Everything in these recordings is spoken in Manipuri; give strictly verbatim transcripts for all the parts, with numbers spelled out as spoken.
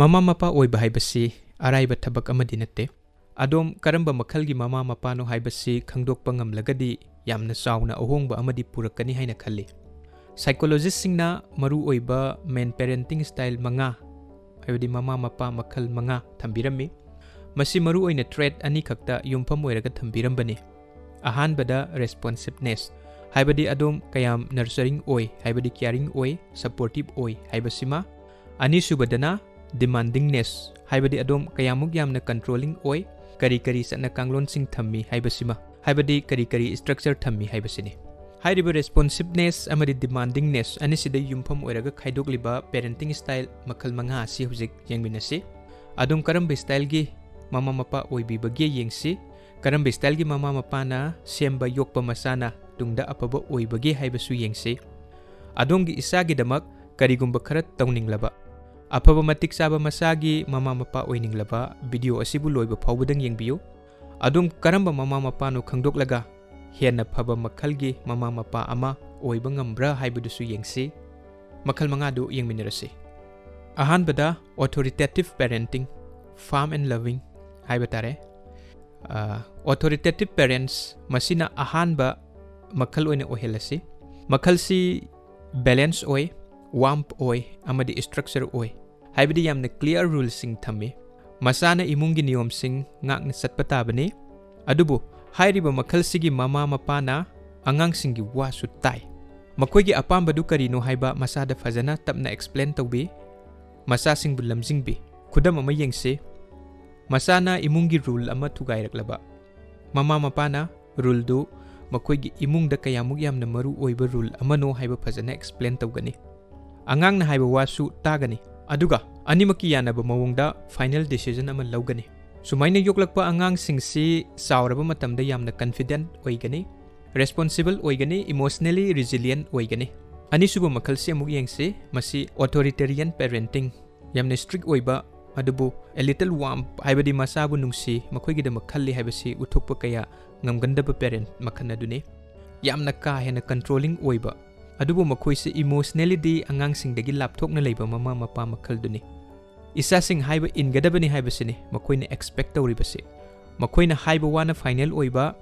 ꯃꯃꯥ ꯃꯄꯥ ꯑꯣꯏꯕ ꯍꯥꯏꯕꯁꯤ ꯑꯔꯥꯏꯕ ꯊꯕꯛ ꯑꯃꯗꯤ ꯅꯠꯇꯦ꯫ ꯑꯗꯣꯝ ꯀꯔꯝꯕ ꯃꯈꯜꯒꯤ ꯃꯃꯥ ꯃꯄꯥꯅꯣ ꯍꯥꯏꯕꯁꯤ ꯈꯪꯗꯣꯛꯄ ꯉꯝꯂꯒꯗꯤ ꯌꯥꯝꯅ ꯆꯥꯎꯅ ꯑꯍꯣꯡꯕ ꯑꯃꯗꯤ ꯄꯨꯔꯛꯀꯅꯤ ꯍꯥꯏꯅ ꯈꯜꯂꯤ꯫ ꯁꯥꯏꯀꯣꯂꯣꯖꯤꯁꯁꯤꯡꯅ ꯃꯔꯨꯑꯣꯏꯕ main parenting style ꯃꯉꯥ, ꯍꯥꯏꯕꯗꯤ ꯃꯃꯥ ꯃꯄꯥ ꯃꯈꯜ ꯃꯉꯥ ꯊꯝꯕꯤꯔꯝꯃꯤ꯫ ꯃꯁꯤ ꯃꯔꯨꯑꯣꯏꯅ trait ꯑꯅꯤꯈꯛꯇ ꯌꯨꯝꯐꯝ ꯑꯣꯏꯔꯒ ꯊꯝꯕꯤꯔꯝꯕꯅꯤ꯫ ꯑꯍꯥꯟꯕꯗ responsiveness, ꯍꯥꯏꯕꯗꯤ ꯑꯗꯣꯝ ꯀꯌꯥꯝ nurturing ꯑꯣꯏ, ꯍꯥꯏꯕꯗꯤ caring ꯑꯣꯏ, supportive ꯑꯣꯏ ꯍꯥꯏꯕꯁꯤꯃ꯫ ꯑꯅꯤꯁꯨꯕꯗꯅ demandingness, ꯍꯥꯏꯕꯗꯤ ꯑꯗꯣꯝ ꯀꯌꯥꯃꯨꯛ ꯌꯥꯝꯅ controlling ꯑꯣꯏ, ꯀꯔꯤ ꯀꯔꯤ ꯆꯠꯅ ꯀꯥꯡꯂꯣꯟꯁꯤꯡ ꯊꯝꯃꯤ ꯍꯥꯏꯕꯁꯤꯃ, ꯍꯥꯏꯕꯗꯤ ꯀꯔꯤ ꯀꯔꯤ structure ꯊꯝꯃꯤ ꯍꯥꯏꯕꯁꯤꯅꯤ꯫ ꯍꯥꯏꯔꯤꯕ responsiveness ꯑꯃꯗꯤ demandingness ꯑꯅꯤꯁꯤꯗ ꯌꯨꯝꯐꯝ ꯑꯣꯏꯔꯒ ꯈꯥꯏꯗꯣꯛꯂꯤꯕ parenting style ꯃꯈꯜ ꯃꯉꯥ ꯑꯁꯤ ꯍꯧꯖꯤꯛ ꯌꯦꯡꯃꯤꯟꯅꯁꯤ꯫ ꯑꯗꯣꯝ ꯀꯔꯝꯕ styleꯒꯤ ꯃꯃꯥ ꯃꯄꯥ ꯑꯣꯏꯕꯤꯕꯒꯦ ꯌꯦꯡꯁꯤ꯫ ꯀꯔꯝꯕ styleꯒꯤ ꯃꯃꯥ ꯃꯄꯥꯅ ꯁꯦꯝꯕ ꯌꯣꯛꯄ ꯃꯆꯥꯅ ꯇꯨꯡꯗ ꯑꯐꯕ ꯑꯣꯏꯕꯒꯦ ꯍꯥꯏꯕꯁꯨ ꯌꯦꯡꯁꯤ꯫ ꯑꯗꯣꯝꯒꯤ ꯏꯆꯥꯒꯤꯗꯃꯛ ꯀꯔꯤꯒꯨꯝꯕ ꯈꯔ ꯇꯧꯅꯤꯡꯂꯕ, ꯑꯐꯕ ꯃꯇꯤꯛ ꯆꯥꯕ ꯃꯆꯥꯒꯤ ꯃꯃꯥ ꯃꯄꯥ ꯑꯣꯏꯅꯤꯡꯂꯕ video ꯑꯁꯤꯕꯨ ꯂꯣꯏꯕ ꯐꯥꯎꯕꯗꯪ ꯌꯦꯡꯕꯤꯌꯨ꯫ ꯑꯗꯣꯝ ꯀꯔꯝꯕ ꯃꯃꯥ ꯃꯄꯥꯅꯣ ꯈꯪꯗꯣꯛꯂꯒ ꯍꯦꯟꯅ ꯐꯕ ꯃꯈꯜꯒꯤ ꯃꯃꯥ ꯃꯄꯥ ꯑꯃ ꯑꯣꯏꯕ ꯉꯝꯕ꯭ꯔꯥ ꯍꯥꯏꯕꯗꯨꯁꯨ ꯌꯦꯡꯁꯤ꯫ ꯃꯈꯜ ꯃꯉꯥꯗꯨ ꯌꯦꯡꯃꯤꯟꯅꯔꯁꯤ꯫ ꯑꯍꯥꯟꯕꯗ authoritative parenting, firm and loving ꯍꯥꯏꯕ ꯇꯥꯔꯦ꯫ ꯑ, authoritative parents ꯃꯁꯤꯅ ꯑꯍꯥꯟꯕ ꯃꯈꯜ ꯑꯣꯏꯅ ꯑꯣꯏꯍꯜꯂꯁꯤ꯫ ꯃꯈꯜꯁꯤ balance ꯑꯣꯏ, warm ꯑꯣꯏ ꯑꯃꯗꯤ structure ꯑꯣꯏ꯫ ꯍꯥꯏꯕꯗꯤ ꯌꯥꯝꯅ clear ruleꯁꯤꯡ ꯊꯝꯃꯤ꯫ ꯃꯆꯥꯅ ꯏꯃꯨꯡꯒꯤ ꯅꯤꯌꯣꯝꯁꯤꯡ ꯉꯥꯛꯅ ꯆꯠꯄ ꯇꯥꯕꯅꯤ꯫ ꯑꯗꯨꯕꯨ ꯍꯥꯏꯔꯤꯕ ꯃꯈꯜꯁꯤꯒꯤ ꯃꯃꯥ ꯃꯄꯥꯅ ꯑꯉꯥꯡꯁꯤꯡꯒꯤ ꯋꯥꯁꯨ ꯇꯥꯏ꯫ ꯃꯈꯣꯏꯒꯤ ꯑꯄꯥꯝꯕꯗꯨ ꯀꯔꯤꯅꯣ ꯍꯥꯏꯕ ꯃꯆꯥꯗ ꯐꯖꯅ ꯇꯞꯅ explain ꯇꯧꯕꯤ꯫ ꯃꯆꯥꯁꯤꯡꯕꯨ ꯂꯝꯖꯤꯡꯕꯤ꯫ ꯈꯨꯗꯝ ꯑꯃ ꯌꯦꯡꯁꯤ꯫ ꯃꯆꯥꯅ ꯏꯃꯨꯡꯒꯤ rule ꯑꯃ ꯊꯨꯒꯥꯏꯔꯛꯂꯕ꯫ ꯃꯃꯥ ꯃꯄꯥꯅ ruleꯗꯨ ꯃꯈꯣꯏꯒꯤ ꯏꯃꯨꯡꯗ ꯀꯌꯥꯃꯨꯛ ꯌꯥꯝꯅ ꯃꯔꯨ ꯑꯣꯏꯕ rule ꯑꯃꯅꯣ ꯍꯥꯏꯕ ꯐꯖꯅ explain ꯇꯧꯒꯅꯤ꯫ ꯑꯉꯥꯡꯅ ꯍꯥꯏꯕ ꯋꯥꯁꯨ ꯇꯥꯒꯅꯤ꯫ ꯑꯗꯨꯒ ꯑꯅꯤꯃꯛꯀꯤ ꯌꯥꯅꯕ ꯃꯑꯣꯡꯗ final decision ꯑꯃ ꯂꯧꯒꯅꯤ꯫ ꯁꯨꯃꯥꯏꯅ ꯌꯣꯛꯂꯛꯄ ꯑꯉꯥꯡꯁꯤꯡꯁꯤ ꯆꯥꯎꯔꯕ ꯃꯇꯝꯗ ꯌꯥꯝꯅ confident ꯑꯣꯏꯒꯅꯤ, responsible ꯑꯣꯏꯒꯅꯤ, emotionally resilient ꯑꯣꯏꯒꯅꯤ꯫ ꯑꯅꯤꯁꯨꯕ ꯃꯈꯜꯁꯤ ꯑꯃꯨꯛ ꯌꯦꯡꯁꯤ꯫ ꯃꯁꯤ authoritarian parenting, ꯌꯥꯝꯅ strict ꯑꯣꯏꯕ, ꯑꯗꯨꯕꯨ a little warm, ꯍꯥꯏꯕꯗꯤ ꯃꯆꯥꯕꯨ ꯅꯨꯡꯁꯤ, ꯃꯈꯣꯏꯒꯤꯗꯃꯛ ꯈꯜꯂꯤ ꯍꯥꯏꯕꯁꯤ ꯎꯠꯊꯣꯛꯄ ꯀꯌꯥ ꯉꯝꯒꯟꯗꯕ parent ꯃꯈꯜ ꯑꯗꯨꯅꯤ꯫ ꯌꯥꯝꯅ ꯀꯥ ꯍꯦꯟꯅ controlling ꯑꯣꯏꯕ, ꯑꯗꯨꯕꯨ ꯃꯈꯣꯏꯁꯤ emotionallyꯗꯤ ꯑꯉꯥꯡꯁꯤꯡꯗꯒꯤ ꯂꯥꯞꯊꯣꯛꯅ ꯂꯩꯕ ꯃꯃꯥ ꯃꯄꯥ ꯃꯈꯜꯗꯨꯅꯤ꯫ ꯏꯆꯥꯁꯤꯡ ꯍꯥꯏꯕ ꯏꯟꯒꯗꯕꯅꯤ ꯍꯥꯏꯕꯁꯤꯅꯤ ꯃꯈꯣꯏꯅ expect ꯇꯧꯔꯤꯕꯁꯤ꯫ ꯃꯈꯣꯏꯅ ꯍꯥꯏꯕ ꯋꯥꯅ final ꯑꯣꯏꯕ,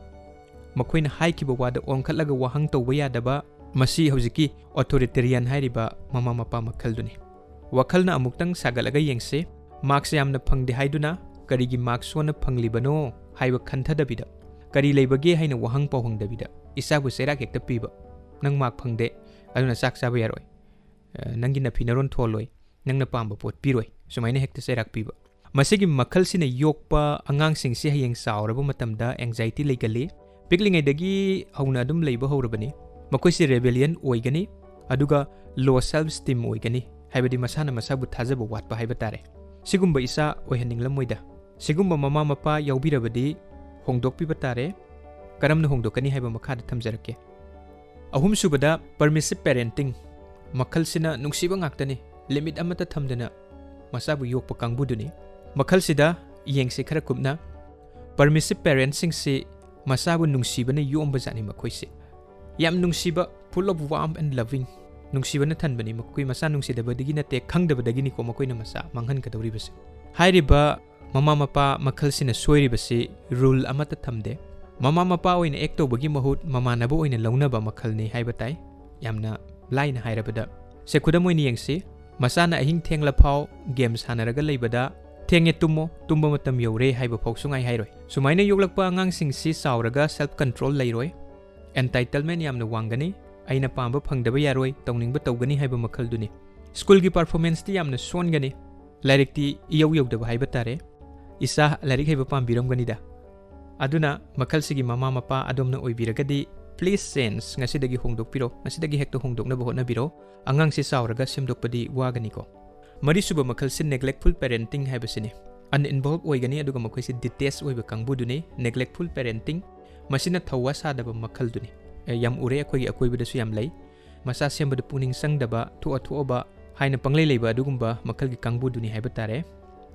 ꯃꯈꯣꯏꯅ ꯍꯥꯏꯈꯤꯕ ꯋꯥꯗ ꯑꯣꯟꯈꯠꯂꯒ ꯋꯥꯍꯪ ꯇꯧꯕ ꯌꯥꯗꯕ, ꯃꯁꯤ ꯍꯧꯖꯤꯛꯀꯤ authoritarian ꯍꯥꯏꯔꯤꯕ ꯃꯃꯥ ꯃꯄꯥ ꯃꯈꯜꯗꯨꯅꯤ꯫ ꯋꯥꯈꯜꯅ ꯑꯃꯨꯛꯇꯪ ꯁꯥꯒꯠꯂꯒ ꯌꯦꯡꯁꯤ꯫ Marks ꯌꯥꯝꯅ ꯐꯪꯗꯦ ꯍꯥꯏꯗꯨꯅ ꯀꯔꯤꯒꯤ marks ꯁꯣꯟꯅ ꯐꯪꯂꯤꯕꯅꯣ ꯍꯥꯏꯕ ꯈꯟꯊꯗꯕꯤꯗ, ꯀꯔꯤ ꯂꯩꯕꯒꯦ ꯍꯥꯏꯅ ꯋꯥꯍꯪ ꯄꯥꯎꯍꯪꯗꯕꯤꯗ ꯏꯆꯥꯕꯨ ꯆꯩꯔꯥꯛ ꯍꯦꯛꯇ ꯄꯤꯕ꯫ "ꯅꯪ mark ꯐꯪꯗꯦ, ꯑꯗꯨꯅ ꯆꯥꯛ ꯆꯥꯕ ꯌꯥꯔꯣꯏ꯫ ꯑ, ꯅꯪꯒꯤ ꯅꯐꯤ ꯅꯔꯣꯟ ꯊꯣꯜꯂꯣꯏ, ꯅꯪꯅ ꯄꯥꯝꯕ ꯄꯣꯠ ꯄꯤꯔꯣꯏ", ꯁꯨꯃꯥꯏꯅ ꯍꯦꯛꯇ ꯆꯩꯔꯥꯛ ꯄꯤꯕ꯫ ꯃꯁꯤꯒꯤ ꯃꯈꯜꯁꯤꯅ ꯌꯣꯛꯄ ꯑꯉꯥꯡꯁꯤꯡꯁꯤ ꯍꯌꯦꯡ ꯆꯥꯎꯔꯕ ꯃꯇꯝꯗ anxiety ꯂꯩꯒꯜꯂꯤ꯫ ꯄꯤꯛꯂꯤꯉꯩꯗꯒꯤ ꯍꯧꯅ ꯑꯗꯨꯝ ꯂꯩꯕ ꯍꯧꯔꯕꯅꯤ꯫ ꯃꯈꯣꯏꯁꯤ rebellion ꯑꯣꯏꯒꯅꯤ, ꯑꯗꯨꯒ low self esteem ꯑꯣꯏꯒꯅꯤ, ꯍꯥꯏꯕꯗꯤ ꯃꯁꯥꯅ ꯃꯁꯥꯕꯨ ꯊꯥꯖꯕ ꯋꯥꯠꯄ ꯍꯥꯏꯕ ꯇꯥꯔꯦ꯫ ꯁꯤꯒꯨꯝꯕ ꯏꯆꯥ ꯑꯣꯏꯍꯟꯅꯤꯡꯂꯝꯃꯣꯏꯗ꯫ ꯁꯤꯒꯨꯝꯕ ꯃꯃꯥ ꯃꯄꯥ ꯌꯥꯎꯕꯤꯔꯕꯗꯤ ꯍꯣꯡꯗꯣꯛꯄꯤꯕ ꯇꯥꯔꯦ꯫ ꯀꯔꯝꯅ ꯍꯣꯡꯗꯣꯛꯀꯅꯤ ꯍꯥꯏꯕ ꯃꯈꯥꯗ ꯊꯝꯖꯔꯛꯀꯦ꯫ ꯑꯍꯨꯝꯁꯨꯕꯗ, permissive parenting꯫ ꯃꯈꯜꯁꯤꯅ ꯅꯨꯡꯁꯤꯕ ꯉꯥꯛꯇꯅꯤ, limit ꯑꯃꯠꯇ ꯊꯝꯗꯅ ꯃꯆꯥꯕꯨ ꯌꯣꯛꯄ ꯀꯥꯡꯕꯨꯗꯨꯅꯤ꯫ ꯃꯈꯜꯁꯤꯗ ꯌꯦꯡꯁꯤ ꯈꯔ ꯀꯨꯞꯅ꯫ Permissive parentsꯁꯤꯡꯁꯤ ꯃꯆꯥꯕꯨ ꯅꯨꯡꯁꯤꯕꯅ ꯌꯣꯝꯕ ꯖꯥꯠꯅꯤ ꯃꯈꯣꯏꯁꯦ꯫ ꯌꯥꯝ ꯅꯨꯡꯁꯤꯕ, full of warmth and loving꯫ ꯅꯨꯡꯁꯤꯕꯅ ꯊꯟꯕꯅꯤ꯫ ꯃꯈꯣꯏ ꯃꯆꯥ ꯅꯨꯡꯁꯤꯗꯕꯗꯒꯤ ꯅꯠꯇꯦ, ꯈꯪꯗꯕꯗꯒꯤꯅꯤꯀꯣ ꯃꯈꯣꯏꯅ ꯃꯆꯥ ꯃꯥꯡꯍꯟꯒꯗꯧꯔꯤꯕꯁꯦ꯫ ꯍꯥꯏꯔꯤꯕ ꯃꯃꯥ ꯃꯄꯥ ꯃꯈꯜꯁꯤꯅ ꯁꯣꯏꯔꯤꯕꯁꯤ rule ꯑꯃꯠꯇ ꯊꯝꯗꯦ꯫ ꯃꯃꯥ ꯃꯄꯥ ꯑꯣꯏꯅ act ꯇꯧꯕꯒꯤ ꯃꯍꯨꯠ ꯃꯃꯥꯟꯅꯕ ꯑꯣꯏꯅ ꯂꯧꯅꯕ ꯃꯈꯜꯅꯤ ꯍꯥꯏꯕ ꯇꯥꯏ꯫ ꯌꯥꯝꯅ ꯂꯥꯏꯅ ꯍꯥꯏꯔꯕꯗ, ꯁꯦ ꯈꯨꯗꯝ ꯑꯣꯏꯅ ꯌꯦꯡꯁꯤ꯫ ꯃꯆꯥꯅ ꯑꯍꯤꯡ ꯊꯦꯡꯂꯐꯥꯎ game ꯁꯥꯟꯅꯔꯒ ꯂꯩꯕꯗ, "ꯊꯦꯡꯉꯦ, ꯇꯨꯝꯃꯣ, ꯇꯨꯝꯕ ꯃꯇꯝ ꯌꯧꯔꯦ" ꯍꯥꯏꯕ ꯐꯥꯎ ꯁꯨꯡꯍꯥꯏ ꯍꯥꯏꯔꯣꯏ꯫ ꯁꯨꯃꯥꯏꯅ ꯌꯣꯛꯂꯛꯄ ꯑꯉꯥꯡꯁꯤꯡꯁꯤ ꯆꯥꯎꯔꯒ self control ꯂꯩꯔꯣꯏ, entitlement ꯌꯥꯝꯅ ꯋꯥꯡꯒꯅꯤ, "ꯑꯩꯅ ꯄꯥꯝꯕ ꯐꯪꯗꯕ ꯌꯥꯔꯣꯏ, ꯇꯧꯅꯤꯡꯕ ꯇꯧꯒꯅꯤ" ꯍꯥꯏꯕ ꯃꯈꯜꯗꯨꯅꯤ꯫ ꯁ꯭ꯀꯨꯜꯒꯤ performanceꯇꯤ ꯌꯥꯝꯅ ꯁꯣꯟꯒꯅꯤ, ꯂꯥꯏꯔꯤꯛꯇꯤ ꯏꯌꯧ ꯌꯧꯗꯕ ꯍꯥꯏꯕ ꯇꯥꯔꯦ꯫ ꯏꯆꯥ ꯂꯥꯏꯔꯤꯛ ꯍꯩꯕ ꯄꯥꯝꯕꯤꯔꯝꯒꯅꯤꯗ꯫ ꯑꯗꯨꯅ ꯃꯈꯜꯁꯤꯒꯤ ꯃꯃꯥ ꯃꯄꯥ ꯑꯗꯣꯝꯅ ꯑꯣꯏꯕꯤꯔꯒꯗꯤ, please change, ꯉꯁꯤꯗꯒꯤ ꯍꯣꯡꯗꯣꯛꯄꯤꯔꯣ, ꯉꯁꯤꯗꯒꯤ ꯍꯦꯛꯇ ꯍꯣꯡꯗꯣꯛꯅꯕ ꯍꯣꯠꯅꯕꯤꯔꯣ꯫ ꯑꯉꯥꯡꯁꯤ ꯆꯥꯎꯔꯒ ꯁꯦꯝꯗꯣꯛꯄꯗꯤ ꯋꯥꯒꯅꯤꯀꯣ꯫ ꯃꯔꯤꯁꯨꯕ ꯃꯈꯜꯁꯤ neglectful parenting ꯍꯥꯏꯕꯁꯤꯅꯤ꯫ Uninvolve ꯑꯣꯏꯒꯅꯤ, ꯑꯗꯨꯒ ꯃꯈꯣꯏꯁꯤ detach ꯑꯣꯏꯕ ꯀꯥꯡꯕꯨꯗꯨꯅꯤ, neglectful parenting꯫ ꯃꯁꯤꯅ ꯊꯧꯋꯥ ꯁꯥꯗꯕ ꯃꯈꯜꯗꯨꯅꯤ꯫ ꯑꯦ, ꯌꯥꯝ ꯎꯔꯦ, ꯑꯩꯈꯣꯏꯒꯤ ꯑꯀꯣꯏꯕꯗꯁꯨ ꯌꯥꯝ ꯂꯩ꯫ ꯃꯆꯥ ꯁꯦꯝꯕꯗ ꯄꯨꯛꯅꯤꯡ ꯆꯪꯗꯕ, ꯊꯣꯛꯑ ꯊꯣꯛꯑꯕ ꯍꯥꯏꯅ ꯄꯪꯂꯩ ꯂꯩꯕ ꯑꯗꯨꯒꯨꯝꯕ ꯃꯈꯜꯒꯤ ꯀꯥꯡꯕꯨꯗꯨꯅꯤ ꯍꯥꯏꯕ ꯇꯥꯔꯦ꯫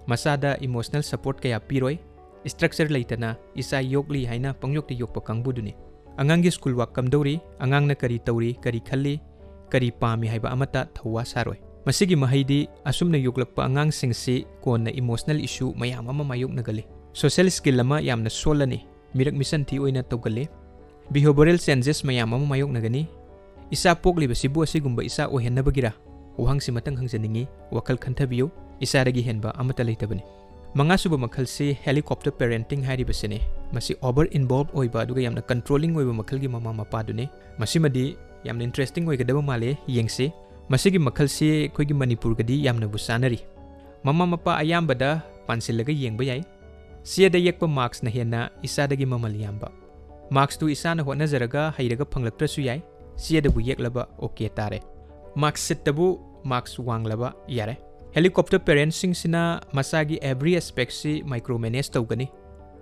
ꯃꯆꯥꯗ emotional support ꯀꯌꯥ ꯄꯤꯔꯣꯏ, structure ꯂꯩꯇꯅ ꯏꯆꯥ ꯌꯣꯛꯂꯤ ꯍꯥꯏꯅ ꯄꯪꯌꯣꯛꯇ ꯌꯣꯛꯄ ꯀꯥꯡꯕꯨꯗꯨꯅꯤ꯫ ꯑꯉꯥꯡꯒꯤ school work ꯀꯝꯗꯧꯔꯤ, ꯑꯉꯥꯡꯅ ꯀꯔꯤ ꯇꯧꯔꯤ, ꯀꯔꯤ ꯈꯜꯂꯤ, ꯀꯔꯤ ꯄꯥꯝꯃꯤ ꯍꯥꯏꯕ ꯑꯃꯠꯇ ꯊꯧꯋꯥ ꯁꯥꯔꯣꯏ꯫ ꯃꯁꯤꯒꯤ ꯃꯍꯩꯗꯤ ꯑꯁꯨꯝꯅ ꯌꯣꯛꯂꯛꯄ ꯑꯉꯥꯡꯁꯤꯡꯁꯤ ꯀꯣꯟꯅ emotional issue ꯃꯌꯥꯝ ꯑꯃ ꯃꯥꯌꯣꯛꯅꯒꯜꯂꯤ꯫ Social skill ꯑꯃ ꯌꯥꯝꯅ ꯁꯣꯜꯂꯅꯤ, ꯃꯤꯔꯛ ꯃꯤꯁꯟ ꯊꯤ ꯑꯣꯏꯅ ꯇꯧꯒꯜꯂꯤ꯫ Behavioral changes ꯃꯌꯥꯝ ꯑꯃ ꯃꯥꯌꯣꯛꯅꯒꯅꯤ꯫ ꯏꯆꯥ ꯄꯣꯛꯂꯤꯕꯁꯤꯕꯨ ꯑꯁꯤꯒꯨꯝꯕ ꯏꯆꯥ ꯑꯣꯏꯍꯟꯅꯕꯒꯤꯔ? ꯋꯥꯍꯪꯁꯤ ꯃꯊꯪ ꯍꯪꯖꯅꯤꯡꯉꯤ꯫ ꯋꯥꯈꯜ ꯈꯟꯊꯕꯤꯌꯨ, ꯏꯆꯥꯗꯒꯤ ꯍꯦꯟꯕ ꯑꯃꯠꯇ ꯂꯩꯇꯕꯅꯤ꯫ ꯃꯉꯥꯁꯨꯕ ꯃꯈꯜꯁꯤ helicopter parenting ꯍꯥꯏꯔꯤꯕꯁꯤꯅꯤ꯫ ꯃꯁꯤ over involve ꯑꯣꯏꯕ ꯑꯗꯨꯒ ꯌꯥꯝꯅ controlling ꯑꯣꯏꯕ ꯃꯈꯜꯒꯤ ꯃꯃꯥ ꯃꯄꯥꯗꯨꯅꯤ꯫ ꯃꯁꯤꯃꯗꯤ ꯌꯥꯝꯅ interesting ꯑꯣꯏꯒꯗꯕ ꯃꯥꯜꯂꯦ, ꯌꯦꯡꯁꯤ꯫ ꯃꯁꯤꯒꯤ ꯃꯈꯜꯁꯤ ꯑꯩꯈꯣꯏꯒꯤ ꯃꯅꯤꯄꯨꯔꯒꯗꯤ ꯌꯥꯝꯅꯕꯨ ꯆꯥꯅꯔꯤ꯫ ꯃꯃꯥ ꯃꯄꯥ ꯑꯌꯥꯝꯕꯗ ꯄꯥꯟꯁꯤꯜꯂꯒ ꯌꯦꯡꯕ ꯌꯥꯏ꯫ ꯆꯦꯗ ꯌꯦꯛꯄ marksꯅ ꯍꯦꯟꯅ ꯏꯆꯥꯗꯒꯤ ꯃꯃꯜ ꯌꯥꯝꯕ꯫ Marksꯇꯨ ꯏꯆꯥꯅ ꯍꯣꯠꯅꯖꯔꯒ ꯍꯩꯔꯒ ꯐꯪꯂꯛꯇ꯭ꯔꯁꯨ ꯌꯥꯏ, ꯆꯦꯗꯕꯨ ꯌꯦꯛꯂꯕ okay ꯇꯥꯔꯦ꯫ Mark sheetꯇꯕꯨ marks ꯋꯥꯡꯂꯕ ꯌꯥꯔꯦ꯫ Helicopter parentsꯁꯤꯡꯁꯤꯅ ꯃꯆꯥꯒꯤ every aspectꯁꯤ micromanage ꯇꯧꯒꯅꯤ꯫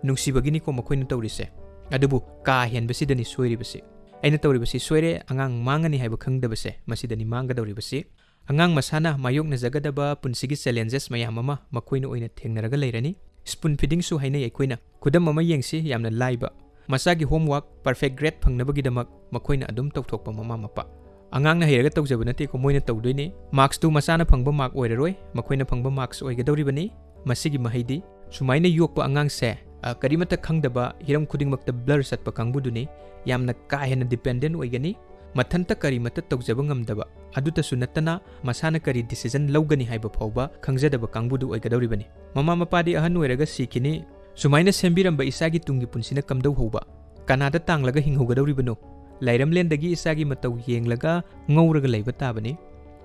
ꯅꯨꯡꯁꯤꯕꯒꯤꯅꯤꯀꯣ ꯃꯈꯣꯏꯅ ꯇꯧꯔꯤꯁꯦ꯫ ꯑꯗꯨꯕꯨ ꯀꯥ ꯍꯦꯟꯕꯁꯤꯗꯅꯤ ꯁꯣꯏꯔꯤꯕꯁꯤ꯫ ꯑꯩꯅ ꯇꯧꯔꯤꯕꯁꯤ ꯁꯣꯏꯔꯦ, ꯑꯉꯥꯡ ꯃꯥꯡꯉꯅꯤ ꯍꯥꯏꯕ ꯈꯪꯗꯕꯁꯦ, ꯃꯁꯤꯗꯅꯤ ꯃꯥꯡꯒꯗꯧꯔꯤꯕꯁꯤ꯫ ꯑꯉꯥꯡ ꯃꯁꯥꯅ ꯃꯥꯌꯣꯛꯅꯖꯒꯗꯕ ꯄꯨꯟꯁꯤꯒꯤ challenges ꯃꯌꯥꯝ ꯑꯃ ꯃꯈꯣꯏꯅ ꯑꯣꯏꯅ ꯊꯦꯡꯅꯔꯒ ꯂꯩꯔꯅꯤ꯫ Spoon feedingꯁꯨ ꯍꯥꯏꯅꯩ ꯑꯩꯈꯣꯏꯅ꯫ ꯈꯨꯗꯝ ꯑꯃ ꯌꯦꯡꯁꯤ, ꯌꯥꯝꯅ ꯂꯥꯏꯕ꯫ ꯃꯆꯥꯒꯤ homework perfect grade ꯐꯪꯅꯕꯒꯤꯗꯃꯛ ꯃꯈꯣꯏꯅ ꯑꯗꯨꯝ ꯇꯧꯊꯣꯛꯄ ꯃꯃꯥ ꯃꯄꯥ꯫ ꯑꯉꯥꯡꯅ ꯍꯩꯔꯒ ꯇꯧꯖꯕ ꯅꯠꯇꯦꯀꯣ, ꯃꯣꯏꯅ ꯇꯧꯗꯣꯏꯅꯤ꯫ Marksꯇꯨ ꯃꯆꯥꯅ ꯐꯪꯕ mark ꯑꯣꯏꯔꯔꯣꯏ, ꯃꯈꯣꯏꯅ ꯐꯪꯕ marks ꯑꯣꯏꯒꯗꯧꯔꯤꯕꯅꯤ꯫ ꯃꯁꯤꯒꯤ ꯃꯍꯩꯗꯤ ꯁꯨꯃꯥꯏꯅ ꯌꯣꯛꯄ ꯑꯉꯥꯡꯁꯦ, ꯑ, ꯀꯔꯤꯃꯠꯇ ꯈꯪꯗꯕ, ꯍꯤꯔꯝ ꯈꯨꯗꯤꯡꯃꯛꯇ blur ꯆꯠꯄ ꯀꯥꯡꯕꯨꯗꯨꯅꯤ꯫ ꯌꯥꯝꯅ ꯀꯥ ꯍꯦꯟꯅ dependent ꯑꯣꯏꯒꯅꯤ꯫ ꯃꯊꯟꯇ ꯀꯔꯤꯃꯠꯇ ꯇꯧꯖꯕ ꯉꯝꯗꯕ, ꯑꯗꯨꯇꯁꯨ ꯅꯠꯇꯅ ꯃꯁꯥꯅ ꯀꯔꯤ decision ꯂꯧꯒꯅꯤ ꯍꯥꯏꯕ ꯐꯥꯎꯕ ꯈꯪꯖꯗꯕ ꯀꯥꯡꯕꯨꯗꯨ ꯑꯣꯏꯒꯗꯧꯔꯤꯕꯅꯤ꯫ ꯃꯃꯥ ꯃꯄꯥꯗꯤ ꯑꯍꯟ ꯑꯣꯏꯔꯒ ꯁꯤꯈꯤꯅꯤ꯫ ꯁꯨꯃꯥꯏꯅ ꯁꯦꯝꯕꯤꯔꯝꯕ ꯏꯆꯥꯒꯤ ꯇꯨꯡꯒꯤ ꯄꯨꯟꯁꯤꯅ ꯀꯝꯗꯧꯍꯧꯕ? ꯀꯅꯥꯗ ꯇꯥꯡꯂꯒ ꯍꯤꯡꯍꯧꯒꯗꯧꯔꯤꯕꯅꯣ? ꯂꯥꯏꯔꯝꯂꯦꯟꯗꯒꯤ ꯏꯆꯥꯒꯤ ꯃꯇꯧ ꯌꯦꯡꯂꯒ ꯉꯧꯔꯒ ꯂꯩꯕ ꯇꯥꯕꯅꯤ꯫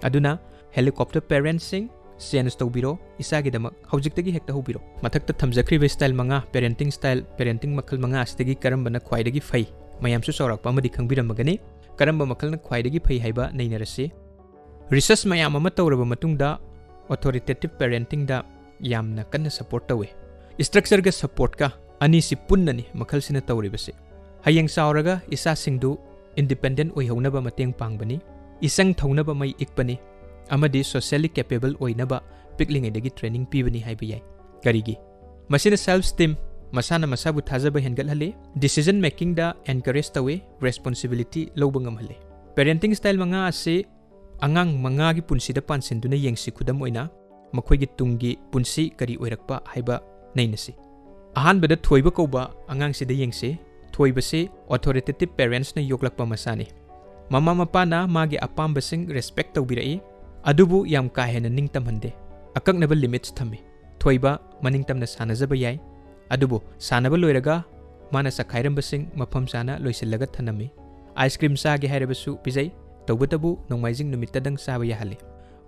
ꯑꯗꯨꯅ helicopter parentsꯁꯤꯡ, change ꯇꯧꯕꯤꯔꯣ, ꯏꯆꯥꯒꯤꯗꯃꯛ ꯍꯧꯖꯤꯛꯇꯒꯤ ꯍꯦꯛꯇ ꯍꯧꯕꯤꯔꯣ꯫ ꯃꯊꯛꯇ ꯊꯝꯖꯈ꯭ꯔꯤꯕ style ꯃꯉꯥ, parenting style, parenting ꯃꯈꯜ ꯃꯉꯥ ꯑꯁꯤꯗꯒꯤ ꯀꯔꯝꯕꯅ ꯈ꯭ꯋꯥꯏꯗꯒꯤ ꯐꯩ? ꯃꯌꯥꯝꯁꯨ ꯆꯥꯎꯔꯥꯛꯄ ꯑꯃꯗꯤ ꯈꯪꯕꯤꯔꯝꯃꯒꯅꯤ꯫ ꯀꯔꯝꯕ ꯃꯈꯜꯅ ꯈ꯭ꯋꯥꯏꯗꯒꯤ ꯐꯩ ꯍꯥꯏꯕ ꯅꯩꯅꯔꯁꯤ꯫ Research ꯃꯌꯥꯝ ꯑꯃ ꯇꯧꯔꯕ ꯃꯇꯨꯡꯗ, authoritative parentingꯗ ꯌꯥꯝꯅ ꯀꯟꯅ support ꯇꯧꯏ꯫ Structureꯒ supportꯀ ꯑꯅꯤꯁꯤ ꯄꯨꯟꯅꯅꯤ ꯃꯈꯜꯁꯤꯅ ꯇꯧꯔꯤꯕꯁꯤ꯫ ꯍꯌꯦꯡ ꯆꯥꯎꯔꯒ ꯏꯆꯥꯁꯤꯡꯗꯨ independent ꯑꯣꯏꯍꯧꯅꯕ ꯃꯇꯦꯡ ꯄꯥꯡꯕꯅꯤ, ꯏꯆꯪ ꯊꯧꯅꯕ ꯃꯩ ꯏꯛꯄꯅꯤ, ꯑꯃꯗꯤ socially capable ꯑꯣꯏꯅꯕ ꯄꯤꯛꯂꯤꯉꯩꯗꯒꯤ training ꯄꯤꯕꯅꯤ ꯍꯥꯏꯕ ꯌꯥꯏ꯫ ꯀꯔꯤꯒꯤ? ꯃꯁꯤꯅ self esteem, ꯃꯁꯥꯅ ꯃꯁꯥꯕꯨ ꯊꯥꯖꯕ ꯍꯦꯟꯒꯠꯍꯜꯂꯤ, decision makingꯗ encourage ꯇꯧꯏ, responsibility ꯂꯧꯕ ꯉꯝꯍꯜꯂꯤ꯫ Parenting style ꯃꯉꯥ ꯑꯁꯤ ꯑꯉꯥꯡ ꯃꯉꯥꯒꯤ ꯄꯨꯟꯁꯤꯗ ꯄꯥꯟꯁꯤꯟꯗꯨꯅ ꯌꯦꯡꯁꯤ꯫ ꯈꯨꯗꯝ ꯑꯣꯏꯅ, ꯃꯈꯣꯏꯒꯤ ꯇꯨꯡꯒꯤ ꯄꯨꯟꯁꯤ ꯀꯔꯤ ꯑꯣꯏꯔꯛꯄ ꯍꯥꯏꯕ ꯅꯩꯅꯁꯤ꯫ ꯑꯍꯥꯟꯕꯗ ꯊꯣꯏꯕ ꯀꯧꯕ ꯑꯉꯥꯡꯁꯤꯗ ꯌꯦꯡꯁꯤ꯫ ꯊꯣꯏꯕꯁꯤ authoritative parentsꯅ ꯌꯣꯛꯂꯛꯄ ꯃꯆꯥꯅꯤ꯫ ꯃꯃꯥ ꯃꯄꯥꯅ ꯃꯥꯒꯤ ꯑꯄꯥꯝꯕꯁꯤꯡ respect ꯇꯧꯕꯤꯔꯛꯏ, ꯑꯗꯨꯕꯨ ꯌꯥꯝ ꯀꯥ ꯍꯦꯟꯅ ꯅꯤꯡꯇꯝꯍꯟꯗꯦ꯫ ꯑꯀꯛꯅꯕ limits ꯊꯝꯃꯤ꯫ ꯊꯣꯏꯕ ꯃꯅꯤꯡꯇꯝꯅ ꯁꯥꯟꯅꯖꯕ ꯌꯥꯏ, ꯑꯗꯨꯕꯨ ꯁꯥꯟꯅꯕ ꯂꯣꯏꯔꯒ ꯃꯥꯅ ꯆꯈꯥꯏꯔꯝꯕꯁꯤꯡ ꯃꯐꯝ ꯆꯥꯅ ꯂꯣꯏꯁꯤꯜꯂꯒ ꯊꯅꯝꯃꯤ꯫ Ice cream ꯆꯥꯒꯦ ꯍꯥꯏꯔꯕꯁꯨ ꯄꯤꯖꯩ, ꯇꯧꯕꯇꯕꯨ ꯅꯣꯡꯃꯥꯏꯖꯤꯡ ꯅꯨꯃꯤꯠꯇꯗꯪ ꯆꯥꯕ ꯌꯥꯍꯜꯂꯤ꯫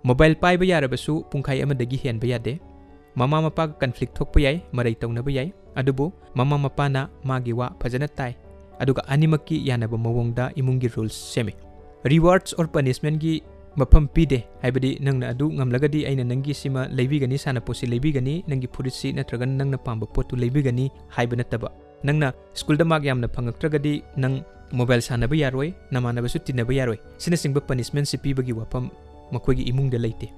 Mobile ꯄꯥꯏꯕ ꯌꯥꯔꯕꯁꯨ ꯄꯨꯡꯈꯥꯏ ꯑꯃꯗꯒꯤ ꯍꯦꯟꯕ ꯌꯥꯗꯦ꯫ ꯃꯃꯥ ꯃꯄꯥꯒ conflict ꯊꯣꯛꯄ ꯌꯥꯏ, ꯃꯔꯩ ꯇꯧꯅꯕ ꯌꯥꯏ, ꯑꯗꯨꯕꯨ ꯃꯃꯥ ꯃꯄꯥꯅ ꯃꯥꯒꯤ ꯋꯥ ꯐꯖꯅ ꯇꯥꯏ, ꯑꯗꯨꯒ ꯑꯅꯤꯃꯛꯀꯤ ꯌꯥꯅꯕ ꯃꯑꯣꯡꯗ ꯏꯃꯨꯡꯒꯤ rules ꯁꯦꯝꯃꯤ꯫ Rewards or punishmentꯀꯤ ꯃꯐꯝ ꯄꯤꯗꯦ, ꯍꯥꯏꯕꯗꯤ ꯅꯪꯅ ꯑꯗꯨ ꯉꯝꯂꯒꯗꯤ ꯑꯩꯅ ꯅꯪꯒꯤ ꯁꯤꯃ ꯂꯩꯕꯤꯒꯅꯤ, ꯁꯥꯟꯅꯄꯣꯠꯁꯤ ꯂꯩꯕꯤꯒꯅꯤ, ꯅꯪꯒꯤ ꯐꯨꯔꯤꯠꯁꯤ ꯅꯠꯇ꯭ꯔꯒ ꯅꯪꯅ ꯄꯥꯝꯕ ꯄꯣꯠꯇꯨ ꯂꯩꯕꯤꯒꯅꯤ ꯍꯥꯏꯕ ꯅꯠꯇꯕ꯫ ꯅꯪꯅ ꯁ꯭ꯀꯨꯜꯗ mark ꯌꯥꯝꯅ ꯐꯪꯉꯛꯇ꯭ꯔꯒꯗꯤ ꯅꯪ mobile ꯁꯥꯟꯅꯕ ꯌꯥꯔꯣꯏ, ꯅꯃꯥꯟꯅꯕꯁꯨ ꯇꯤꯟꯅꯕ ꯌꯥꯔꯣꯏ, ꯁꯤꯅꯆꯤꯡꯕ punishmentꯁꯤ ꯄꯤꯕꯒꯤ ꯋꯥꯐꯝ ꯃꯈꯣꯏꯒꯤ ꯏꯃꯨꯡꯗ ꯂꯩꯇꯦ꯫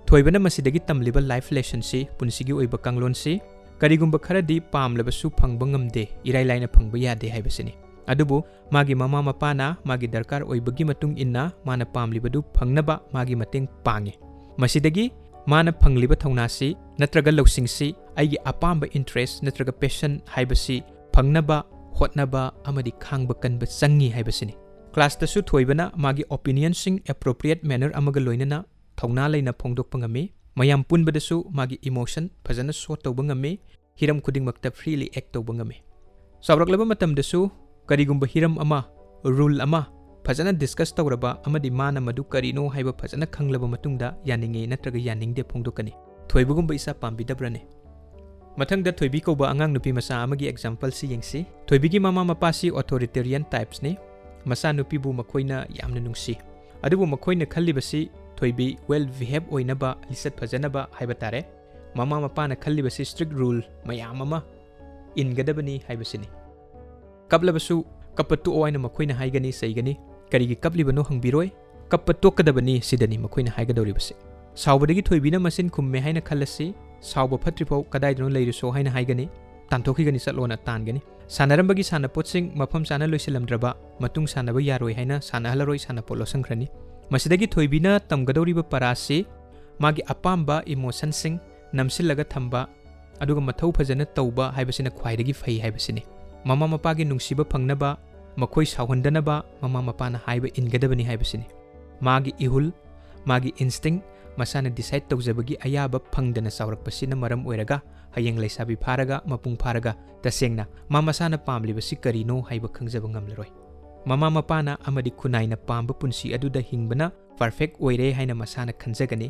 ꯊꯣꯏꯕꯅ ꯃꯁꯤꯗꯒꯤ ꯇꯝꯂꯤꯕ life lessonꯁꯤ, ꯄꯨꯟꯁꯤꯒꯤ ꯑꯣꯏꯕ ꯀꯥꯡꯂꯣꯟꯁꯤ, ꯀꯔꯤꯒꯨꯝꯕ ꯈꯔꯗꯤ ꯄꯥꯝꯂꯕꯁꯨ ꯐꯪꯕ ꯉꯝꯗꯦ, ꯏꯔꯥꯏ ꯂꯥꯏꯅ ꯐꯪꯕ ꯌꯥꯗꯦ ꯍꯥꯏꯕꯁꯤꯅꯤ꯫ ꯑꯗꯨꯕꯨ ꯃꯥꯒꯤ ꯃꯃꯥ ꯃꯄꯥꯅ ꯃꯥꯒꯤ ꯗꯔꯀꯥꯔ ꯑꯣꯏꯕꯒꯤ ꯃꯇꯨꯡ ꯏꯟꯅ ꯃꯥꯅ ꯄꯥꯝꯂꯤꯕꯗꯨ ꯐꯪꯅꯕ ꯃꯥꯒꯤ ꯃꯇꯦꯡ ꯄꯥꯡꯉꯤ꯫ ꯃꯁꯤꯗꯒꯤ ꯃꯥꯅ ꯐꯪꯂꯤꯕ ꯊꯧꯅꯥꯁꯤ ꯅꯠꯇ꯭ꯔꯒ ꯂꯧꯁꯤꯡꯁꯤ ꯑꯩꯒꯤ ꯑꯄꯥꯝꯕ interest ꯅꯠꯇ꯭ꯔꯒ passion ꯍꯥꯏꯕꯁꯤ ꯐꯪꯅꯕ ꯍꯣꯠꯅꯕ ꯑꯃꯗꯤ ꯈꯥꯡꯕ ꯀꯟꯕ ꯆꯪꯉꯤ ꯍꯥꯏꯕꯁꯤꯅꯤ꯫ Classꯇꯁꯨ ꯊꯣꯏꯕꯅ ꯃꯥꯒꯤ opinionꯁꯤꯡ appropriate manner ꯑꯃꯒ ꯂꯣꯏꯅꯅ ꯊꯧꯅꯥ ꯂꯩꯅ ꯐꯣꯡꯗꯣꯛꯄ ꯉꯝꯃꯤ꯫ ꯃꯌꯥꯝ ꯄꯨꯟꯕꯗꯁꯨ ꯃꯥꯒꯤ emotion ꯐꯖꯅ show ꯇꯧꯕ ꯉꯝꯃꯤ꯫ ꯍꯤꯔꯝ ꯈꯨꯗꯤꯡꯃꯛꯇ freely act ꯇꯧꯕ ꯉꯝꯃꯤ꯫ ꯆꯥꯎꯔꯛꯂꯕ ꯃꯇꯝꯗꯁꯨ ꯀꯔꯤꯒꯨꯝꯕ ꯍꯤꯔꯝ ꯑꯃ, rule ꯑꯃ ꯐꯖꯅ discuss ꯇꯧꯔꯕ ꯑꯃꯗꯤ ꯃꯥꯅ ꯃꯗꯨ ꯀꯔꯤꯅꯣ ꯍꯥꯏꯕ ꯐꯖꯅ ꯈꯪꯂꯕ ꯃꯇꯨꯡꯗ ꯌꯥꯅꯤꯡꯉꯦ ꯅꯠꯇ꯭ꯔꯒ ꯌꯥꯅꯤꯡꯗꯦ ꯐꯣꯡꯗꯣꯛꯀꯅꯤ꯫ ꯊꯣꯏꯕꯒꯨꯝꯕ ꯏꯆꯥ ꯄꯥꯝꯕꯤꯗꯕ꯭ꯔꯅꯦ? ꯃꯊꯪꯗ ꯊꯣꯏꯕꯤ ꯀꯧꯕ ꯑꯉꯥꯡ ꯅꯨꯄꯤ ꯃꯆꯥ ꯑꯃꯒꯤ exampleꯁꯤ ꯌꯦꯡꯁꯤ꯫ ꯊꯣꯏꯕꯤꯒꯤ ꯃꯃꯥ ꯃꯄꯥꯁꯤ authoritarian typesꯅꯤ꯫ ꯃꯆꯥꯅꯨꯄꯤꯕꯨ ꯃꯈꯣꯏꯅ ꯌꯥꯝꯅ ꯅꯨꯡꯁꯤ꯫ ꯑꯗꯨꯕꯨ ꯃꯈꯣꯏꯅ ꯈꯜꯂꯤꯕꯁꯤ ꯊꯣꯏꯕꯤ well behave ꯑꯣꯏꯅꯕ, ꯂꯤꯆꯠ ꯐꯖꯅꯕ ꯍꯥꯏꯕ ꯇꯥꯔꯦ꯫ ꯃꯃꯥ ꯃꯄꯥꯅ ꯈꯜꯂꯤꯕꯁꯤ strict rule ꯃꯌꯥꯝ ꯑꯃ ꯏꯟꯒꯗꯕꯅꯤ ꯍꯥꯏꯕꯁꯤꯅꯤ꯫ ꯀꯞꯂꯕꯁꯨ "ꯀꯞꯄ ꯇꯣꯛꯑꯣ" ꯍꯥꯏꯅ ꯃꯈꯣꯏꯅ ꯍꯥꯏꯒꯅꯤ, ꯆꯩꯒꯅꯤ꯫ "ꯀꯔꯤꯒꯤ ꯀꯞꯂꯤꯕꯅꯣ ꯍꯪꯕꯤꯔꯣꯏ, ꯀꯞꯄ ꯇꯣꯛꯀꯗꯕꯅꯤ" ꯁꯤꯗꯅꯤ ꯃꯈꯣꯏꯅ ꯍꯥꯏꯒꯗꯧꯔꯤꯕꯁꯤ꯫ ꯁꯥꯎꯕꯗꯒꯤ ꯊꯣꯏꯕꯤꯅ ꯃꯆꯤꯟ ꯈꯨꯝꯃꯦ ꯍꯥꯏꯅ ꯈꯜꯂꯁꯤ, ꯁꯥꯎꯕ ꯐꯠꯇ꯭ꯔꯤꯐꯥꯎ "ꯀꯗꯥꯏꯗꯅꯣ ꯂꯩꯔꯨꯁꯣ" ꯍꯥꯏꯅ ꯍꯥꯏꯒꯅꯤ, "ꯇꯥꯟꯊꯣꯛꯈꯤꯒꯅꯤ, ꯆꯠꯂꯣꯅ" ꯇꯥꯟꯒꯅꯤ꯫ ꯁꯥꯟꯅꯔꯝꯕꯒꯤ ꯁꯥꯟꯅꯄꯣꯠꯁꯤꯡ ꯃꯐꯝ ꯆꯥꯅ ꯂꯣꯏꯁꯤꯜꯂꯝꯗ꯭ꯔꯕ ꯃꯇꯨꯡ ꯁꯥꯟꯅꯕ ꯌꯥꯔꯣꯏ ꯍꯥꯏꯅ ꯁꯥꯟꯅꯍꯜꯂꯔꯣꯏ, ꯁꯥꯟꯅꯄꯣꯠ ꯂꯧꯁꯤꯟꯈ꯭ꯔꯅꯤ꯫ ꯃꯁꯤꯗꯒꯤ ꯊꯣꯏꯕꯤꯅ ꯇꯝꯒꯗꯧꯔꯤꯕ ꯄꯔꯥꯁꯤ ꯃꯥꯒꯤ ꯑꯄꯥꯝꯕ ꯏꯃꯣꯁꯟꯁꯤꯡ ꯅꯝꯁꯤꯜꯂꯒ ꯊꯝꯕ, ꯑꯗꯨꯒ ꯃꯊꯧ ꯐꯖꯅ ꯇꯧꯕ ꯍꯥꯏꯕꯁꯤꯅ ꯈ꯭ꯋꯥꯏꯗꯒꯤ ꯐꯩ ꯍꯥꯏꯕꯁꯤꯅꯤ꯫ ꯃꯃꯥ ꯃꯄꯥꯒꯤ ꯅꯨꯡꯁꯤꯕ ꯐꯪꯅꯕ, ꯃꯈꯣꯏ ꯁꯥꯎꯍꯟꯗꯅꯕ ꯃꯃꯥ ꯃꯄꯥꯅ ꯍꯥꯏꯕ ꯏꯟꯒꯗꯕꯅꯤ ꯍꯥꯏꯕꯁꯤꯅꯤ꯫ ꯃꯥꯒꯤ ꯏꯍꯨꯜ, ꯃꯥꯒꯤ ꯏꯟꯁꯇꯤꯡ, ꯃꯁꯥꯅ ꯗꯤꯁꯥꯏꯗ ꯇꯧꯖꯕꯒꯤ ꯑꯌꯥꯕ ꯐꯪꯗꯅ ꯆꯥꯎꯔꯛꯄꯁꯤꯅ ꯃꯔꯝ ꯑꯣꯏꯔꯒ ꯍꯌꯦꯡ ꯂꯩꯁꯥꯕꯤ ꯐꯥꯔꯒ, ꯃꯄꯨꯡ ꯐꯥꯔꯒ, ꯇꯁꯦꯡꯅ ꯃꯥ ꯃꯁꯥꯅ ꯄꯥꯝꯂꯤꯕꯁꯤ ꯀꯔꯤꯅꯣ ꯍꯥꯏꯕ ꯈꯪꯖꯕ ꯉꯝꯂꯔꯣꯏ꯫ ꯃꯃꯥ ꯃꯄꯥꯅ ꯑꯃꯗꯤ ꯈꯨꯟꯅꯥꯏꯅ ꯄꯥꯝꯕ ꯄꯨꯟꯁꯤ ꯑꯗꯨꯗ ꯍꯤꯡꯕꯅ ꯄꯔꯐꯦꯛ ꯑꯣꯏꯔꯦ ꯍꯥꯏꯅ ꯃꯁꯥꯅ ꯈꯟꯖꯒꯅꯤ꯫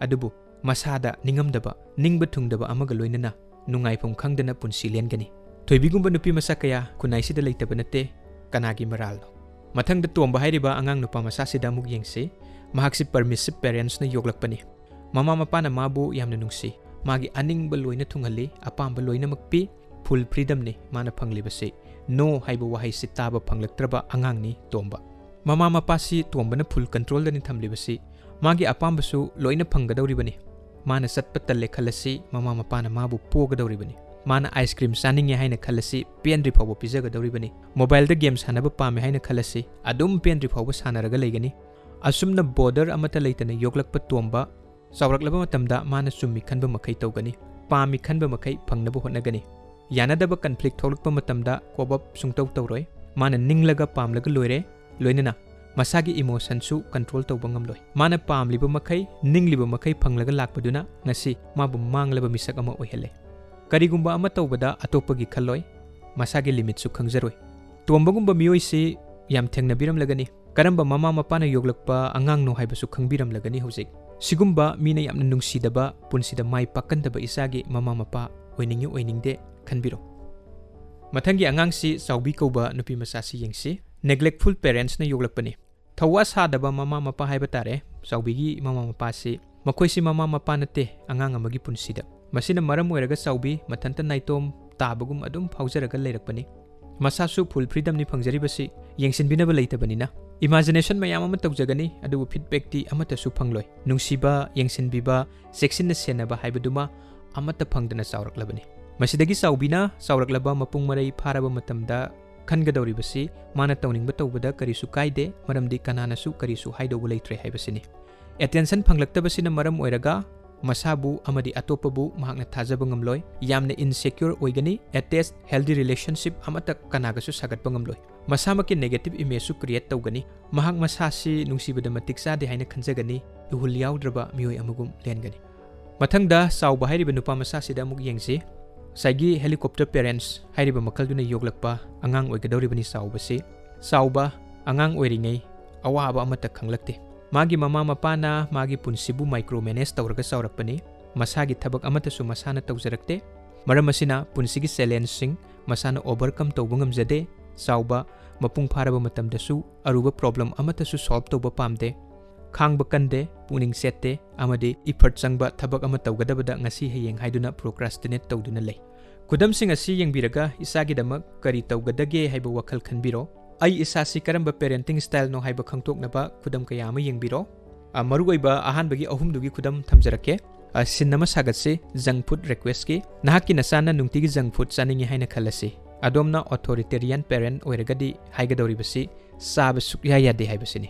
ꯑꯗꯨꯕꯨ ꯃꯁꯥꯗ ꯅꯤꯡꯉꯝꯗꯕ, ꯅꯤꯡꯕ ꯊꯨꯡꯗꯕ ꯑꯃꯒ ꯂꯣꯏꯅꯅ ꯅꯨꯡꯉꯥꯏꯐꯝ ꯈꯪꯗꯅ ꯄꯨꯟꯁꯤ ꯂꯦꯟꯒꯅꯤ꯫ ꯊꯣꯏꯕꯤꯒꯨꯝꯕ ꯅꯨꯄꯤ ꯃꯆꯥ ꯀꯌꯥ ꯈꯨꯟꯅꯥꯏꯁꯤꯗ ꯂꯩꯇꯕ ꯅꯠꯇꯦ꯫ ꯀꯅꯥꯒꯤ ꯃꯔꯥꯜꯅꯣ? ꯃꯊꯪꯗ ꯇꯣꯝꯕ ꯍꯥꯏꯔꯤꯕ ꯑꯉꯥꯡ ꯅꯨꯄꯥ ꯃꯆꯥꯁꯤꯗ ꯑꯃꯨꯛ ꯌꯦꯡꯁꯤ꯫ ꯃꯍꯥꯛꯁꯤ ꯄꯔꯃꯤꯁꯤꯞ ꯄꯦꯔꯦꯟꯁꯅ ꯌꯣꯛꯂꯛꯄꯅꯤ꯫ ꯃꯃꯥ ꯃꯄꯥꯅ ꯃꯥꯕꯨ ꯌꯥꯝꯅ ꯅꯨꯡꯁꯤ꯫ ꯃꯥꯒꯤ ꯑꯅꯤꯡꯕ ꯂꯣꯏꯅ ꯊꯨꯡꯍꯜꯂꯤ, ꯑꯄꯥꯝꯕ ꯂꯣꯏꯅꯃꯛ ꯄꯤ꯫ ꯐꯨꯜ ꯐ꯭ꯔꯤꯗꯝꯅꯤ ꯃꯥꯅ ꯐꯪꯂꯤꯕꯁꯤ꯫ ꯅꯣ ꯍꯥꯏꯕ ꯋꯥꯍꯩꯁꯤ ꯇꯥꯕ ꯐꯪꯂꯛꯇ꯭ꯔꯕ ꯑꯉꯥꯡꯅꯤ ꯇꯣꯝꯕ꯫ ꯃꯃꯥ ꯃꯄꯥꯁꯤ ꯇꯣꯝꯕꯅ ꯐꯨꯜ ꯀꯟꯇ꯭ꯔꯣꯜꯗꯅꯤ ꯊꯝꯂꯤꯕꯁꯤ꯫ ꯃꯥꯒꯤ ꯑꯄꯥꯝꯕꯁꯨ ꯂꯣꯏꯅ ꯐꯪꯒꯗꯧꯔꯤꯕꯅꯤ꯫ ꯃꯥꯅ ꯆꯠꯄ ꯇꯜꯂꯦ ꯈꯜꯂꯁꯤ, ꯃꯃꯥ ꯃꯄꯥꯅ ꯃꯥꯕꯨ ꯄꯣꯒꯗꯧꯔꯤꯕꯅꯤ꯫ ꯃꯥꯅ ꯑꯥꯏꯁ ꯀ꯭ꯔꯤꯝ ꯆꯥꯅꯤꯡꯉꯦ ꯍꯥꯏꯅ ꯈꯜꯂꯁꯤ, ꯄꯦꯟꯗ꯭ꯔꯤ ꯐꯥꯎꯕ ꯄꯤꯖꯒꯗꯧꯔꯤꯕꯅꯤ꯫ ꯃꯣꯕꯥꯏꯜꯗ ꯒꯦꯝ ꯁꯥꯟꯅꯕ ꯄꯥꯝꯃꯦ ꯍꯥꯏꯅ ꯈꯜꯂꯁꯤ, ꯑꯗꯨꯝ ꯄꯦꯟꯗ꯭ꯔꯤ ꯐꯥꯎꯕ ꯁꯥꯟꯅꯔꯒ ꯂꯩꯒꯅꯤ꯫ ꯑꯁꯨꯝꯅ ꯕꯣꯔꯗꯔ ꯑꯃꯠꯇ ꯂꯩꯇꯅ ꯌꯣꯛꯂꯛꯄ ꯇꯣꯝꯕ ꯆꯥꯎꯔꯛꯂꯕ ꯃꯇꯝꯗ ꯃꯥꯅ ꯆꯨꯝꯃꯤ ꯈꯟꯕ ꯃꯈꯩ ꯇꯧꯒꯅꯤ, ꯄꯥꯝꯃꯤ ꯈꯟꯕ ꯃꯈꯩ ꯐꯪꯅꯕ ꯍꯣꯠꯅꯒꯅꯤ꯫ ꯌꯥꯅꯗꯕ ꯀꯟꯐ꯭ꯂꯤꯛ ꯊꯣꯛꯂꯛꯄ ꯃꯇꯝꯗ ꯀꯣꯞ ꯑꯞ ꯁꯨꯡꯇꯧ ꯇꯧꯔꯣꯏ꯫ ꯃꯥꯅ ꯅꯤꯡꯂꯒ ꯄꯥꯝꯂꯒ ꯂꯣꯏꯔꯦ, ꯂꯣꯏꯅꯅ ꯃꯁꯥꯒꯤ ꯏꯃꯣꯁꯟꯁꯨ ꯀꯟꯇ꯭ꯔꯣꯜ ꯇꯧꯕ ꯉꯝꯂꯣꯏ꯫ ꯃꯥꯅ ꯄꯥꯝꯂꯤꯕ ꯃꯈꯩ, ꯅꯤꯡꯂꯤꯕ ꯃꯈꯩ ꯐꯪꯂꯒ ꯂꯥꯛꯄꯗꯨꯅ ꯉꯁꯤ ꯃꯥꯕꯨ ꯃꯥꯡꯂꯕ ꯃꯤꯁꯛ ꯑꯃ ꯑꯣꯏꯍꯜꯂꯦ꯫ ꯀꯔꯤꯒꯨꯝꯕ ꯑꯃ ꯇꯧꯕꯗ ꯑꯇꯣꯞꯄꯒꯤ ꯈꯜꯂꯣꯏ, ꯃꯁꯥꯒꯤ ꯂꯤꯃꯤꯠꯁꯨ ꯈꯪꯖꯔꯣꯏ꯫ ꯇꯣꯝꯕꯒꯨꯝꯕ ꯃꯤꯑꯣꯏꯁꯤ ꯌꯥꯝ ꯊꯦꯡꯅꯕꯤꯔꯝꯂꯒꯅꯤ꯫ ꯀꯔꯝꯕ ꯃꯃꯥ ꯃꯄꯥꯅ ꯌꯣꯛꯂꯛꯄ ꯑꯉꯥꯡꯅꯣ ꯍꯥꯏꯕꯁꯨ ꯈꯪꯕꯤꯔꯝꯂꯒꯅꯤ ꯍꯧꯖꯤꯛ꯫ ꯁꯤꯒꯨꯝꯕ ꯃꯤꯅ ꯌꯥꯝꯅ ꯅꯨꯡꯁꯤꯗꯕ, ꯄꯨꯟꯁꯤꯗ ꯃꯥꯏ ꯄꯥꯛꯀꯟꯗꯕ ꯏꯆꯥꯒꯤ ꯃꯃꯥ ꯃꯄꯥ ꯑꯣꯏꯅꯤꯡꯏ ꯑꯣꯏꯅꯤꯡꯗꯦ ꯈꯟꯕꯤꯔꯣ꯫ ꯃꯊꯪꯒꯤ ꯑꯉꯥꯡꯁꯤ ꯆꯥꯎꯕꯤ ꯀꯧꯕ ꯅꯨꯄꯤ ꯃꯆꯥꯁꯤ ꯌꯦꯡꯁꯤ꯫ ꯅꯦꯒ꯭ꯂꯦꯛꯐꯨꯜ ꯄꯦꯔꯦꯟꯁꯅ ꯌꯣꯛꯂꯛꯄꯅꯤ꯫ ꯊꯧꯋꯥ ꯁꯥꯗꯕ ꯃꯃꯥ ꯃꯄꯥ ꯍꯥꯏꯕ ꯇꯥꯔꯦ꯫ ꯆꯥꯎꯕꯤꯒꯤ ꯃꯃꯥ ꯃꯄꯥꯁꯤ, ꯃꯈꯣꯏꯁꯤ ꯃꯃꯥ ꯃꯄꯥ ꯅꯠꯇꯦ ꯑꯉꯥꯡ ꯑꯃꯒꯤ ꯄꯨꯟꯁꯤꯗ꯫ ꯃꯁꯤꯅ ꯃꯔꯝ ꯑꯣꯏꯔꯒ ꯆꯥꯎꯕꯤ ꯃꯊꯟꯇ ꯅꯥꯏꯇꯣꯝ ꯇꯥꯕꯒꯨꯝ ꯑꯗꯨꯝ ꯐꯥꯎꯖꯔꯒ ꯂꯩꯔꯛꯄꯅꯤ꯫ ꯃꯁꯥꯁꯨ ꯐꯨꯜ ꯐ꯭ꯔꯤꯗꯝꯅꯤ ꯐꯪꯖꯔꯤꯕꯁꯤ, ꯌꯦꯡꯁꯤꯟꯕꯤꯅꯕ ꯂꯩꯇꯕꯅꯤꯅ꯫ ꯏꯃꯥꯖꯤꯅꯦꯁꯟ ꯃꯌꯥꯝ ꯑꯃ ꯇꯧꯖꯒꯅꯤ, ꯑꯗꯨꯕꯨ ꯐꯤꯗꯕꯦꯛꯇꯤ ꯑꯃꯠꯇꯁꯨ ꯐꯪꯂꯣꯏ꯫ ꯅꯨꯡꯁꯤꯕ, ꯌꯦꯡꯁꯤꯟꯕꯤꯕ, ꯆꯦꯛꯁꯤꯟꯅ ꯁꯦꯟꯅꯕ ꯍꯥꯏꯕꯗꯨꯃ ꯑꯃꯠꯇ ꯐꯪꯗꯅ ꯆꯥꯎꯔꯛꯂꯕꯅꯤ꯫ ꯃꯁꯤꯗꯒꯤ ꯆꯥꯎꯕꯤꯅ ꯆꯥꯎꯔꯛꯂꯕ ꯃꯄꯨꯡ ꯃꯔꯩ ꯐꯥꯔꯕ ꯃꯇꯝꯗ ꯈꯟꯒꯗꯧꯔꯤꯕꯁꯤ ꯃꯥꯅ ꯇꯧꯅꯤꯡꯕ ꯇꯧꯕꯗ ꯀꯔꯤꯁꯨ ꯀꯥꯏꯗꯦ, ꯃꯔꯝꯗꯤ ꯀꯅꯥꯅꯁꯨ ꯀꯔꯤꯁꯨ ꯍꯥꯏꯗꯧꯕ ꯂꯩꯇ꯭ꯔꯦ ꯍꯥꯏꯕꯁꯤꯅꯤ꯫ ꯑꯦꯇꯦꯟꯁꯟ ꯐꯪꯂꯛꯇꯕꯁꯤꯅ ꯃꯔꯝ ꯑꯣꯏꯔꯒ ꯃꯁꯥꯕꯨ ꯑꯃꯗꯤ ꯑꯇꯣꯞꯄꯕꯨ ꯃꯍꯥꯛꯅ ꯊꯥꯖꯕ ꯉꯝꯂꯣꯏ, ꯌꯥꯝꯅ ꯏꯟꯁꯦꯀ꯭ꯌꯣꯔ ꯑꯣꯏꯒꯅꯤ, ꯑꯦꯇꯦꯆ ꯍꯦꯜꯗꯤ ꯔꯤꯂꯦꯁꯟꯁꯤꯞ ꯑꯃꯠꯇ ꯀꯅꯥꯒꯁꯨ ꯁꯥꯒꯠꯄ ꯉꯝꯂꯣꯏ, ꯃꯁꯥꯃꯛꯀꯤ ꯅꯦꯒꯦꯇꯤꯚ ꯏꯃꯦꯖꯁꯨ ꯀ꯭ꯔꯤꯌꯦꯠ ꯇꯧꯒꯅꯤ, ꯃꯍꯥꯛ ꯃꯁꯥꯁꯤ ꯅꯨꯡꯁꯤꯕꯗ ꯃꯇꯤꯛ ꯆꯥꯗꯦ ꯍꯥꯏꯅ ꯈꯟꯖꯒꯅꯤ, ꯏꯍꯨꯜ ꯌꯥꯎꯗ꯭ꯔꯕ ꯃꯤꯑꯣꯏ ꯑꯃꯒꯨꯝ ꯂꯦꯟꯒꯅꯤ꯫ ꯃꯊꯪꯗ ꯆꯥꯎꯕ ꯍꯥꯏꯔꯤꯕ ꯅꯨꯄꯥ ꯃꯆꯥꯁꯤꯗ ꯑꯃꯨꯛ ꯌꯦꯡꯁꯤ꯫ ꯉꯁꯥꯏꯒꯤ ꯍꯦꯂꯤꯀꯣꯞꯇꯔ ꯄꯦꯔꯦꯟꯠꯁ ꯍꯥꯏꯔꯤꯕ ꯃꯈꯜꯗꯨꯅ ꯌꯣꯛꯂꯛꯄ ꯑꯉꯥꯡ ꯑꯣꯏꯒꯗꯧꯔꯤꯕꯅꯤ ꯆꯥꯎꯕꯁꯤ꯫ ꯆꯥꯎꯕ ꯑꯉꯥꯡ ꯑꯣꯏꯔꯤꯉꯩ ꯑꯋꯥꯕ ꯑꯃꯠꯇ ꯈꯪꯂꯛꯇꯦ꯫ ꯃꯥꯒꯤ ꯃꯃꯥ ꯃꯄꯥꯅ ꯃꯥꯒꯤ ꯄꯨꯟꯁꯤꯕꯨ ꯃꯥꯏꯀ꯭ꯔꯣ ꯃꯦꯅꯦꯖ ꯇꯧꯔꯒ ꯆꯥꯎꯔꯛꯄꯅꯤ꯫ ꯃꯁꯥꯒꯤ ꯊꯕꯛ ꯑꯃꯠꯇꯁꯨ ꯃꯁꯥꯅ ꯇꯧꯖꯔꯛꯇꯦ꯫ ꯃꯔꯝ ꯑꯁꯤꯅ ꯄꯨꯟꯁꯤꯒꯤ ꯆꯦꯂꯦꯟꯖꯁꯤꯡ ꯃꯁꯥꯅ ꯑꯣꯚꯔꯀꯝ ꯇꯧꯕ ꯉꯝꯖꯗꯦ꯫ ꯆꯥꯎꯕ ꯃꯄꯨꯡ ꯐꯥꯔꯕ ꯃꯇꯝꯗꯁꯨ ꯑꯔꯨꯕ ꯄ꯭ꯔꯣꯕ꯭ꯂꯦꯝ ꯑꯃꯠꯇꯁꯨ ꯁꯣꯜꯕ ꯇꯧꯕ ꯄꯥꯝꯗꯦ꯫ ꯈꯥꯡꯕ ꯀꯟꯗꯦ, ꯄꯨꯛꯅꯤꯡ ꯆꯦꯠꯇꯦ ꯑꯃꯗꯤ ꯏꯐꯔꯠ ꯆꯪꯕ ꯊꯕꯛ ꯑꯃ ꯇꯧꯒꯗꯕꯗ ꯉꯁꯤ ꯍꯌꯦꯡ ꯍꯥꯏꯗꯨꯅ ꯄ꯭ꯔꯣꯀ꯭ꯔꯥꯁꯇꯤꯅꯦꯠ ꯇꯧꯗꯨꯅ ꯂꯩ꯫ ꯈꯨꯗꯝꯁꯤꯡ ꯑꯁꯤ ꯌꯦꯡꯕꯤꯔꯒ ꯏꯆꯥꯒꯤꯗꯃꯛ ꯀꯔꯤ ꯇꯧꯒꯗꯒꯦ ꯍꯥꯏꯕ ꯋꯥꯈꯜ ꯈꯟꯕꯤꯔꯣ꯫ ꯑꯩ ꯏꯁꯥꯁꯤ ꯀꯔꯝꯕ ꯄꯦꯔꯦꯟꯇꯤꯡ ꯁ꯭ꯇꯥꯏꯜꯅꯣ ꯍꯥꯏꯕ ꯈꯪꯗꯣꯛꯅꯕ ꯈꯨꯗꯝ ꯀꯌꯥ ꯑꯃ ꯌꯦꯡꯕꯤꯔꯣ꯫ ꯑ, ꯃꯔꯨꯑꯣꯏꯕ ꯑꯍꯥꯟꯕꯒꯤ ꯑꯍꯨꯝꯗꯨꯒꯤ ꯈꯨꯗꯝ ꯊꯝꯖꯔꯛꯀꯦ꯫ ꯑ, ꯁꯤꯟ ꯑꯃ ꯁꯥꯒꯠꯁꯤ, ꯖꯪꯛ ꯐꯨꯗ ꯔꯤꯀ꯭ꯋꯦꯁꯀꯤ꯫ ꯅꯍꯥꯛꯀꯤ ꯅꯆꯥꯅ ꯅꯨꯡꯇꯤꯒꯤ ꯖꯪꯛ ꯐꯨꯗ ꯆꯥꯅꯤꯡꯏ ꯍꯥꯏꯅ ꯈꯜꯂꯁꯤ꯫ ꯑꯗꯣꯝꯅ ꯑꯣꯊꯣꯔꯤꯇꯦꯔꯤꯌꯥꯟ ꯄꯦꯔꯦꯟꯠ ꯑꯣꯏꯔꯒꯗꯤ ꯍꯥꯏꯒꯗꯧꯔꯤꯕꯁꯤ ꯆꯥꯕ ꯁꯨꯛꯌꯥ ꯌꯥꯗꯦ ꯍꯥꯏꯕꯁꯤꯅꯤ꯫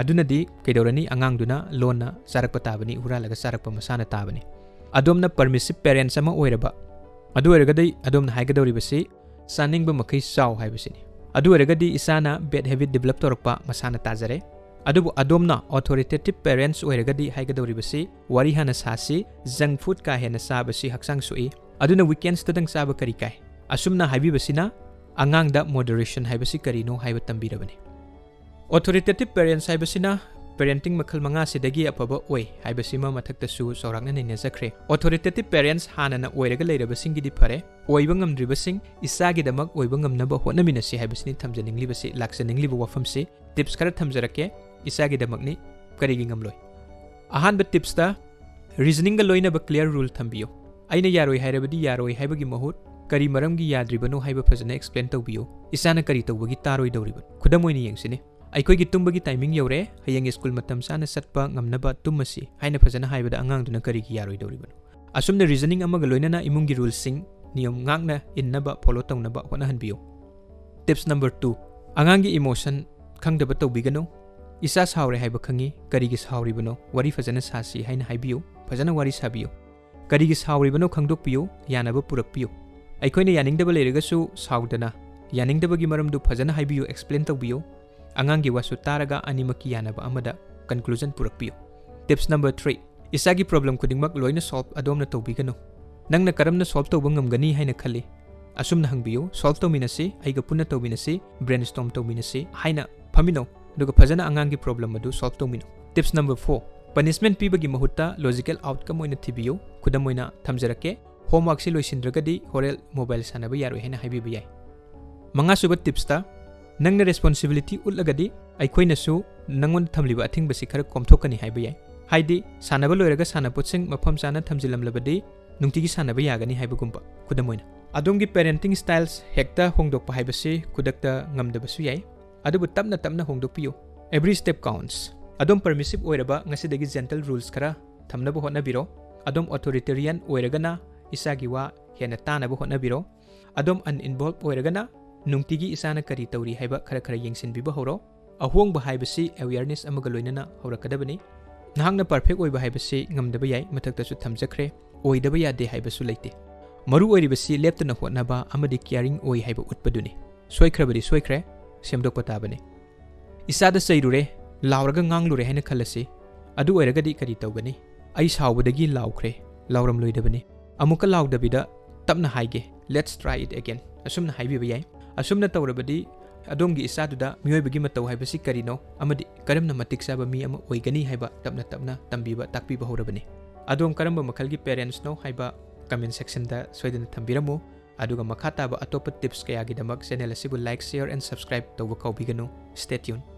ꯑꯗꯨꯅꯗꯤ ꯀꯩꯗꯧꯔꯅꯤ? ꯑꯉꯥꯡꯗꯨꯅ ꯂꯣꯟꯅ ꯆꯥꯔꯛꯄ ꯇꯥꯕꯅꯤ, ꯍꯨꯔꯥꯜꯂꯒ ꯆꯥꯔꯛꯄ ꯃꯁꯥꯅ ꯇꯥꯕꯅꯤ꯫ ꯑꯗꯣꯝꯅ ꯄꯔꯃꯤꯁꯤꯞ ꯄꯦꯔꯦꯟꯠꯁ ꯑꯃ ꯑꯣꯏꯔꯕ, ꯑꯗꯨ ꯑꯣꯏꯔꯒꯗꯤ ꯑꯗꯣꯝꯅ ꯍꯥꯏꯒꯗꯧꯔꯤꯕꯁꯤ ꯆꯥꯅꯤꯡꯕ ꯃꯈꯩ ꯆꯥꯎ ꯍꯥꯏꯕꯁꯤꯅꯤ꯫ ꯑꯗꯨ ꯑꯣꯏꯔꯒꯗꯤ ꯏꯆꯥꯅ ꯕꯦꯗ ꯍꯦꯕꯤꯠ ꯗꯤꯕꯂꯞ ꯇꯧꯔꯛꯄ ꯃꯁꯥꯅ ꯇꯥꯖꯔꯦ꯫ ꯑꯗꯨꯕꯨ ꯑꯗꯣꯝꯅ ꯑꯣꯊꯣꯔꯤꯇꯦꯇꯤꯚ ꯄꯦꯔꯦꯟꯠꯁ ꯑꯣꯏꯔꯒꯗꯤ ꯍꯥꯏꯒꯗꯧꯔꯤꯕꯁꯤ ꯋꯥꯔꯤ ꯍꯥꯟꯅ ꯁꯥꯁꯤ, ꯖꯪꯛ ꯐꯨꯗ ꯀꯥ ꯍꯦꯟꯅ ꯆꯥꯕꯁꯤ ꯍꯛꯆꯥꯡ ꯁꯣꯛꯏ, ꯑꯗꯨꯅ ꯋꯤꯀꯦꯟꯁꯇꯗꯪ ꯆꯥꯕ ꯀꯔꯤ ꯀꯥꯏ? ꯑꯁꯨꯝꯅ ꯍꯥꯏꯕꯤꯕꯁꯤꯅ ꯑꯉꯥꯡꯗ ꯃꯣꯗꯔꯦꯁꯟ ꯍꯥꯏꯕꯁꯤ ꯀꯔꯤꯅꯣ ꯍꯥꯏꯕ ꯇꯝꯕꯤꯔꯕꯅꯤ꯫ ꯑꯣꯊꯣꯔꯤꯇꯦꯇꯤꯚ ꯄꯦꯔꯦꯟꯠꯁ ꯍꯥꯏꯕꯁꯤꯅ ꯄꯦꯔꯦꯟꯇꯤꯡ ꯃꯈꯜ ꯃꯉꯥꯁꯤꯗꯒꯤ ꯑꯐꯕ ꯑꯣꯏ ꯍꯥꯏꯕꯁꯤꯃ ꯃꯊꯛꯇꯁꯨ ꯆꯥꯎꯔꯥꯛꯅ ꯅꯩꯅꯖꯈ꯭ꯔꯦ꯫ ꯑꯣꯊꯣꯔꯤꯇꯦꯇꯤꯚ ꯄꯦꯔꯦꯟꯠꯁ ꯍꯥꯟꯅꯅ ꯑꯣꯏꯔꯒ ꯂꯩꯔꯕꯁꯤꯡꯒꯤꯗꯤ ꯐꯔꯦ, ꯑꯣꯏꯕ ꯉꯝꯗ꯭ꯔꯤꯕꯁꯤꯡ ꯏꯆꯥꯒꯤꯗꯃꯛ ꯑꯣꯏꯕ ꯉꯝꯅꯕ ꯍꯣꯠꯅꯃꯤꯟꯅꯁꯤ ꯍꯥꯏꯕꯁꯤꯅꯤ ꯊꯝꯖꯅꯤꯡꯂꯤꯕꯁꯤ, ꯂꯥꯛꯆꯅꯤꯡꯂꯤꯕ ꯋꯥꯐꯝꯁꯤ꯫ ꯇꯤꯞꯁ ꯈꯔ ꯊꯝꯖꯔꯛꯀꯦ, ꯏꯆꯥꯒꯤꯗꯃꯛꯅꯤ, ꯀꯔꯤꯒꯤ ꯉꯝꯂꯣꯏ? ꯑꯍꯥꯟꯕ ꯇꯤꯞꯁꯇ, ꯔꯤꯖꯅꯤꯡꯒ ꯂꯣꯏꯅꯕ ꯀ꯭ꯂꯤꯌꯥꯔ ꯔꯨꯜ ꯊꯝꯕꯤꯌꯨ꯫ ꯑꯩꯅ ꯌꯥꯔꯣꯏ ꯍꯥꯏꯔꯕꯗꯤ ꯌꯥꯔꯣꯏ ꯍꯥꯏꯕꯒꯤ ꯃꯍꯨꯠ, ꯀꯔꯤ ꯃꯔꯝꯒꯤ ꯌꯥꯗ꯭ꯔꯤꯕꯅꯣ ꯍꯥꯏꯕ ꯐꯖꯅ ꯑꯦꯛꯁꯄ꯭ꯂꯦꯟ ꯇꯧꯕꯤꯌꯨ꯫ ꯏꯆꯥꯅ ꯀꯔꯤ ꯇꯧꯕꯒꯤ ꯇꯥꯔꯣꯏꯗꯧꯔꯤꯕꯅꯣ? ꯈꯨꯗꯝ ꯑꯣꯏꯅ ꯌꯦꯡꯁꯤꯅꯦ꯫ ꯑꯩꯈꯣꯏꯒꯤ ꯇꯨꯝꯕꯒꯤ ꯇꯥꯏꯃꯤꯡ ꯌꯧꯔꯦ, ꯍꯌꯦꯡ ꯁ꯭ꯀꯨꯜ ꯃꯇꯝ ꯆꯥꯅ ꯆꯠꯄ ꯉꯝꯅꯕ ꯇꯨꯝꯃꯁꯤ ꯍꯥꯏꯅ ꯐꯖꯅ ꯍꯥꯏꯕꯗ ꯑꯉꯥꯡꯗꯨꯅ ꯀꯔꯤꯒꯤ ꯌꯥꯔꯣꯏꯗꯧꯔꯤꯕꯅꯣ? ꯑꯁꯨꯝꯅ ꯔꯤꯖꯅꯤꯡ ꯑꯃꯒ ꯂꯣꯏꯅꯅ ꯏꯃꯨꯡꯒꯤ ꯔꯨꯜꯁꯤꯡ ꯅꯤꯌꯣꯝ ꯉꯥꯛꯅ ꯏꯟꯅꯕ, ꯐꯣꯂꯣ ꯇꯧꯅꯕ ꯍꯣꯠꯅꯍꯟꯕꯤꯌꯨ꯫ Tips number two, ꯑꯉꯥꯡꯒꯤ emotion ꯈꯪꯗꯕ ꯇꯧꯕꯤꯒꯅꯨ꯫ "ꯏꯆꯥ ꯁꯥꯎꯔꯦ ꯍꯥꯏꯕ ꯈꯪꯉꯤ, ꯀꯔꯤꯒꯤ ꯁꯥꯎꯔꯤꯕꯅꯣ? ꯋꯥꯔꯤ ꯐꯖꯅ ꯁꯥꯁꯤ" ꯍꯥꯏꯅ ꯍꯥꯏꯕꯤꯌꯨ, ꯐꯖꯅ ꯋꯥꯔꯤ ꯁꯥꯕꯤꯌꯨ꯫ ꯀꯔꯤꯒꯤ ꯁꯥꯎꯔꯤꯕꯅꯣ ꯈꯪꯗꯣꯛꯄꯤꯌꯨ, ꯌꯥꯅꯕ ꯄꯨꯔꯛꯄꯤꯌꯨ꯫ ꯑꯩꯈꯣꯏꯅ ꯌꯥꯅꯤꯡꯗꯕ ꯂꯩꯔꯒꯁꯨ ꯁꯥꯎꯗꯅ, ꯌꯥꯅꯤꯡꯗꯕꯒꯤ ꯃꯔꯝꯗꯨ ꯐꯖꯅ ꯍꯥꯏꯕꯤꯌꯨ, explain ꯇꯧꯕꯤꯌꯨ꯫ ꯑꯉꯥꯡꯒꯤ ꯋꯥꯁꯨ ꯇꯥꯔꯒ ꯑꯅꯤꯃꯛꯀꯤ ꯌꯥꯅꯕ ꯑꯃꯗ conclusion ꯄꯨꯔꯛꯄꯤꯌꯨ꯫ Tips number three, ꯏꯆꯥꯒꯤ problem ꯈꯨꯗꯤꯡꯃꯛ ꯂꯣꯏꯅ solve ꯑꯗꯣꯝꯅ ꯇꯧꯕꯤꯒꯅꯨ꯫ "ꯅꯪꯅ ꯀꯔꯝꯅ solve ꯇꯧꯕ ꯉꯝꯒꯅꯤ ꯍꯥꯏꯅ ꯈꯜꯂꯤ?" ꯑꯁꯨꯝꯅ ꯍꯪꯕꯤꯌꯨ, "Solve ꯇꯧꯃꯤꯟꯅꯁꯤ, ꯑꯩꯒ ꯄꯨꯟꯅ ꯇꯧꯃꯤꯟꯅꯁꯤ, brainstorm ꯇꯧꯃꯤꯟꯅꯁꯤ" ꯍꯥꯏꯅ ꯐꯝꯃꯤꯟꯅꯧ, ꯑꯗꯨꯒ ꯐꯖꯅ ꯑꯉꯥꯡꯒꯤ problem ꯑꯗꯨ solve ꯇꯧꯃꯤꯟꯅꯧ꯫ Tips number four, punishment ꯄꯤꯕꯒꯤ ꯃꯍꯨꯠꯇ logical outcome ꯑꯣꯏꯅ ꯊꯤꯕꯤꯌꯨ꯫ ꯈꯨꯗꯝ ꯑꯣꯏꯅ ꯊꯝꯖꯔꯛꯀꯦ, "Homework ꯁꯤ ꯂꯣꯏꯁꯤꯟꯗ꯭ꯔꯒꯗꯤ ꯍꯣꯔꯦꯟ mobile ꯁꯥꯟꯅꯕ ꯌꯥꯔꯣꯏ" ꯍꯥꯏꯅ ꯍꯥꯏꯕꯤꯕ ꯌꯥꯏ꯫ ꯃꯉꯥꯁꯨꯕ tips ꯇ, "ꯅꯪꯅ responsibility ꯎꯠꯂꯒꯗꯤ ꯑꯩꯈꯣꯏꯅꯁꯨ ꯅꯪꯉꯣꯟꯗ ꯊꯝꯂꯤꯕ ꯑꯊꯤꯡꯕꯁꯤ ꯈꯔ ꯀꯣꯝꯊꯣꯛꯀꯅꯤ" ꯍꯥꯏꯕ ꯌꯥꯏ꯫ ꯍꯥꯏꯗꯤ, ꯁꯥꯟꯅꯕ ꯂꯣꯏꯔꯒ ꯁꯥꯟꯅꯄꯣꯠꯁꯤꯡ ꯃꯐꯝ ꯆꯥꯅ ꯊꯝꯖꯤꯜꯂꯝꯂꯕꯗꯤ ꯅꯨꯡꯇꯤꯒꯤ ꯁꯥꯟꯅꯕ ꯌꯥꯒꯅꯤ ꯍꯥꯏꯕꯒꯨꯝꯕ꯫ ꯈꯨꯗꯝ ꯑꯣꯏꯅ, ꯑꯗꯣꯝꯒꯤ parenting styles ꯍꯦꯛꯇ ꯍꯣꯡꯗꯣꯛꯄ ꯍꯥꯏꯕꯁꯤ ꯈꯨꯗꯛꯇ ꯉꯝꯗꯕꯁꯨ ꯌꯥꯏ, ꯑꯗꯨꯕꯨ ꯇꯞꯅ ꯇꯞꯅ ꯍꯣꯡꯗꯣꯛꯄꯤꯌꯨ꯫ Every step counts꯫ ꯑꯗꯣꯝ permissive ꯑꯣꯏꯔꯕ, ꯉꯁꯤꯗꯒꯤ gentle rules ꯈꯔ ꯊꯝꯅꯕ ꯍꯣꯠꯅꯕꯤꯔꯣ꯫ ꯑꯗꯣꯝ authoritarian ꯑꯣꯏꯔꯒꯅ, ꯏꯆꯥꯒꯤ ꯋꯥ ꯍꯦꯟꯅ ꯇꯥꯅꯕ ꯍꯣꯠꯅꯕꯤꯔꯣ꯫ ꯑꯗꯣꯝ uninvolved ꯑꯣꯏꯔꯒꯅ, ꯅꯨꯡꯇꯤꯒꯤ ꯏꯆꯥꯅ ꯀꯔꯤ ꯇꯧꯔꯤ ꯍꯥꯏꯕ ꯈꯔ ꯈꯔ ꯌꯦꯡꯁꯤꯟꯕꯤꯕ ꯍꯧꯔꯣ꯫ ꯑꯍꯣꯡꯕ ꯍꯥꯏꯕꯁꯤ awareness ꯑꯃꯒ ꯂꯣꯏꯅꯅ ꯍꯧꯔꯛꯀꯗꯕꯅꯤ꯫ ꯅꯍꯥꯛꯅ perfect ꯑꯣꯏꯕ ꯍꯥꯏꯕꯁꯤ ꯉꯝꯗꯕ ꯌꯥꯏ, ꯃꯊꯛꯇꯁꯨ ꯊꯝꯖꯈ꯭ꯔꯦ, ꯑꯣꯏꯗꯕ ꯌꯥꯗꯦ ꯍꯥꯏꯕꯁꯨ ꯂꯩꯇꯦ꯫ ꯃꯔꯨ ꯑꯣꯏꯔꯤꯕꯁꯤ ꯂꯦꯞꯇꯅ ꯍꯣꯠꯅꯕ ꯑꯃꯗꯤ caring ꯑꯣꯏ ꯍꯥꯏꯕ ꯎꯠꯄꯗꯨꯅꯤ꯫ ꯁꯣꯏꯈ꯭ꯔꯕꯗꯤ ꯁꯣꯏꯈ꯭ꯔꯦ, ꯁꯦꯝꯗꯣꯛꯄ ꯇꯥꯕꯅꯤ꯫ ꯏꯆꯥꯗ ꯆꯩꯔꯨꯔꯦ, ꯂꯥꯎꯔꯒ ꯉꯥꯡꯂꯨꯔꯦ ꯍꯥꯏꯅ ꯈꯜꯂꯁꯤ꯫ ꯑꯗꯨ ꯑꯣꯏꯔꯒꯗꯤ ꯀꯔꯤ ꯇꯧꯒꯅꯤ? "ꯑꯩ ꯁꯥꯎꯕꯗꯒꯤ ꯂꯥꯎꯈ꯭ꯔꯦ", ꯂꯥꯎꯔꯝꯂꯣꯏꯗꯕꯅꯤ꯫ ꯑꯃꯨꯛꯀ ꯂꯥꯎꯗꯕꯤꯗ ꯇꯞꯅ ꯍꯥꯏꯒꯦ, "Let's try it again", ꯑꯁꯨꯝꯅ ꯍꯥꯏꯕꯤꯕ ꯌꯥꯏ꯫ ꯑꯁꯨꯝꯅ ꯇꯧꯔꯕꯗꯤ ꯑꯗꯣꯝꯒꯤ ꯏꯆꯥꯗꯨꯗ ꯃꯤꯑꯣꯏꯕꯒꯤ ꯃꯇꯧ ꯍꯥꯏꯕꯁꯤ ꯀꯔꯤꯅꯣ ꯑꯃꯗꯤ ꯀꯔꯝꯅ ꯃꯇꯤꯛ ꯆꯥꯕ ꯃꯤ ꯑꯃ ꯑꯣꯏꯒꯅꯤ ꯍꯥꯏꯕ ꯇꯞꯅ ꯇꯞꯅ ꯇꯝꯕꯤꯕ, ꯇꯥꯛꯄꯤꯕ ꯍꯧꯔꯕꯅꯤ꯫ ꯑꯗꯣꯝ ꯀꯔꯝꯕ ꯃꯈꯜꯒꯤ parents ꯅꯣ ꯍꯥꯏꯕ comment section ꯗ ꯁꯣꯏꯗꯅ ꯊꯝꯕꯤꯔꯝꯃꯨ꯫ ꯑꯗꯨꯒ ꯃꯈꯥ ꯇꯥꯕ ꯑꯇꯣꯞꯄ tips ꯀꯌꯥꯒꯤꯗꯃꯛ channel ꯑꯁꯤꯕꯨ like, share and subscribe ꯇꯧꯕ ꯀꯥꯎꯕꯤꯒꯅꯨ꯫ Stay tuned꯫